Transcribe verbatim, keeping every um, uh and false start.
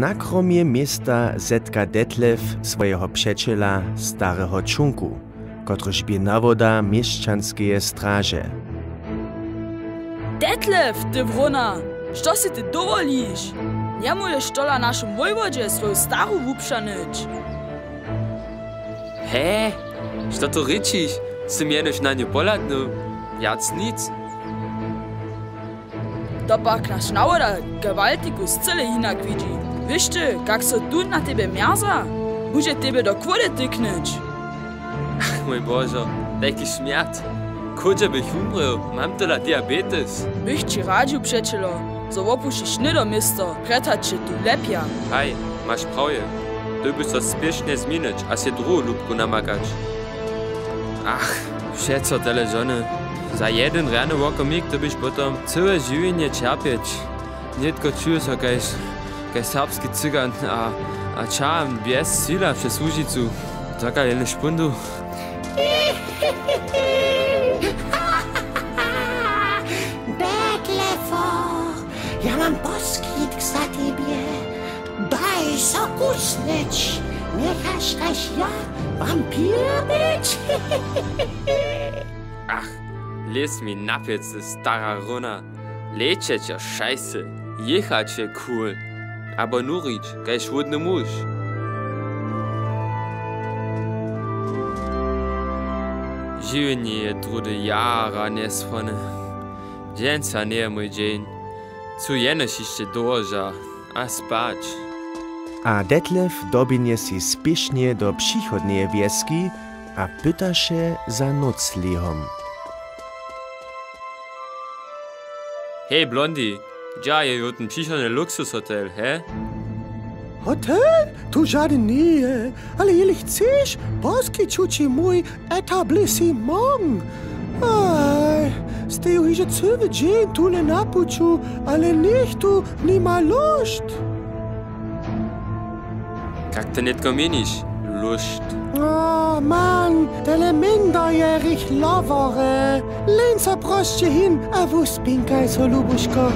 Na kromje města zetka Detlew swojeho přećela, stareho Čunku, kotryž bě nawoda měšćanskeje straže. Detlew, ty wrona! Što sej ty dowoliš? Njemóžeš tola w našim wójwodźe swoju staru wupřanyć. He, što to rěčiš? Sym jenož na nju pohladnył. Wjac nic. To pak naš nawoda k Waltiku scyl hinak widźi. Wěš ty, kak so tu na tebje mjerza? Móže tebje do chłódy tyknyć. Ach, mój Božo, tajki šmjert. Chódźe bych wumrěł, mam tola diabetes. Bych ći radźił, přećelo, zo wopušiš hnydo město, prjed hač će tu lepja. Haj, maš prawje. Ty by so spěšnje změnić a sej druhu lubku namakać. Ach, přeco tele žony. Za jedyn rjany wokomik dyrbiš potom cyłe žiwjenje ćerpjeć. Nětko čuju so kaž, kaž serbski cygan a, a čaham bjez cila přez Łužicu. Zakal jenož pundu. Detlefo, ja mam poskitk za tebje. Daj so kusnyć, njechaš kaž ja wampir być. Ach, lěz mi na pjecy, stara runa. Leće će šajsy, jěchać je cool. Abo nurić, kaž hłódny muž. Žiwjenje je druhdy jara njesłone. Dźensa njeje mój dźeń. Chcu jenož hišće dołoža a spać. A Detlew doběhnje sej spěšnje do přichodneje wjeski a pyta še za noclehom. Hej, Blondi, hdźa je jutym přichodny luxushotel, he? Hotel? Tu žadyn njeje, ale jeli chceš, poskiću ći mój etablissement. Aj, steju hižo cyły dźeń tule na puću, ale něchtó nima lóšt. Kak to nětko měniš, lóšt? O, man, tele menda je rich lowore. Leń so prosće hin a wuspinkaj so, lubuško.